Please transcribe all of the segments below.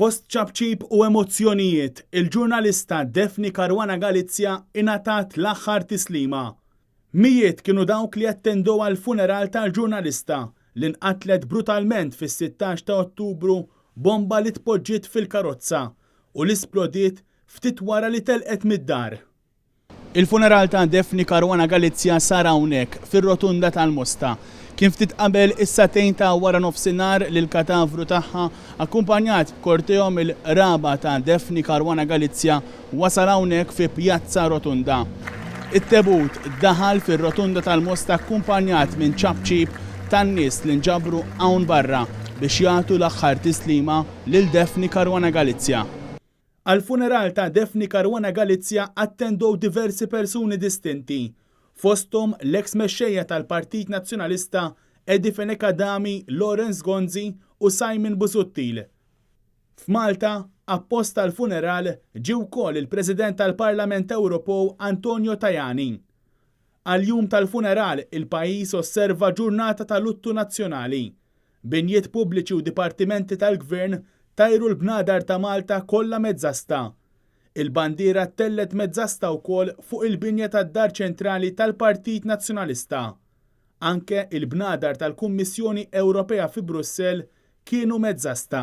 Fost ċapċip u emozzjonijiet, il-ġurnalista Daphne Caruana Galizia ingħatat l-aħħar tislima. Mijiet kienu dawk li attendew għall-funeral tal-ġurnalista li nqatlet brutalment fis-16 ta' Ottubru b'bomba li tpoġġiet fil-karozza u li splodiet ftit wara li telqet mid-dar. Il-funeral ta' Daphne Caruana Galizia sar hawnhekk, fir-Rotunda tal-Mosta. Kien ftit qabel is-sagħtejn ta' waranofsinhar li l-katavru tagħha, akkumpanjat b'korteo mill-qraba ta' Daphne Caruana Galizia, wasal hawnhekk fi Pjazza Rotunda. It-tebut daħal fir-Rotunda tal-Mosta akkumpanjat minn ċapċip tan-nies li nġabru hawn barra biex jagħtu l-aħħar tislima lil Daphne Caruana Galizia. Għall-funeral ta' Daphne Caruana Galizia attendew diversi persuni distinti, fosthom l-eks mexxejja tal-Partit Nazzjonalista Eddie Fenech Adami, Lawrence Gonzi u Simon Busuttil. F'Malta, apposta għall-funeral ġie wkoll il-President tal-Parlament Ewropew Antonio Tajani. Għall-jum tal-funeral il-pajjiż osserva ġurnata ta' luttu nazzjonali. Binjiet pubbliċi u dipartimenti tal-Gvern tajru l-bnadar ta' Malta kollha mezzasta. Il-bandiera ttellgħet mezzasta wkoll fuq il-binja tad-Dar Ċentrali tal-Partit Nazzjonalista. Anke il-bnadar tal-Kummissjoni Ewropea fi Brussell kienu mezzasta.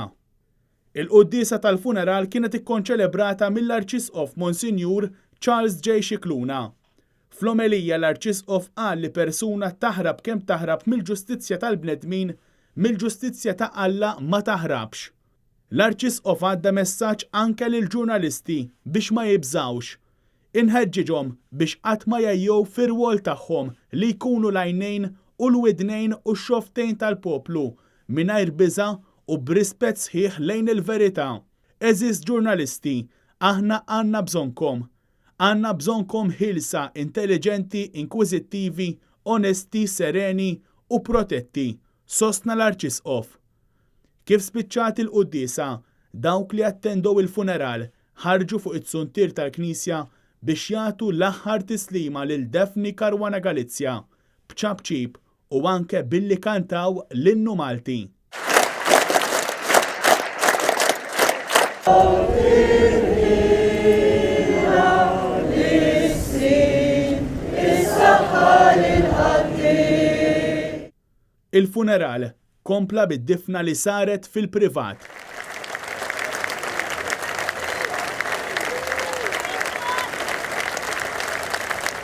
Il-quddiesa tal-funeral kienet ikkonċelebrata mill-Arċisqof Monsinjur Charles J. Scicluna. Fl-omelija l-Arċisqof qal li persuna taħrab kemm taħrab mill-ġustizzja tal-bnedmin, mill-ġustizzja ta' Alla ma taħrabx. L-Arċisqof għadda messaġġ anke lill-ġurnalisti biex ma jibżgħux. Inħeġġiġhom biex qatt ma jgħejjew fir-rwol tagħhom li jkunu l-għajnejn u l-widnejn u x-xofftejn tal-poplu mingħajr biża' u b'rispett sħiħ lejn il-verità. Għeżież ġurnalisti, aħna għandna bżonnkom. Għandna bżonnkom ħielsa, intelliġenti, inkwiżittivi, onesti, sereni u protetti, sostna l-Arċisqof. Kif spiċċat il-quddiesa, dawk li attendew il-funeral ħarġu fuq iz-zuntier tal-knisja biex jagħtu l-aħħar tislima lil Daphne Caruana Galizia b'ċapċip u anke billi kantaw l-Innu Malti. Il-funeral kompla bid-difna li saret fil-privat.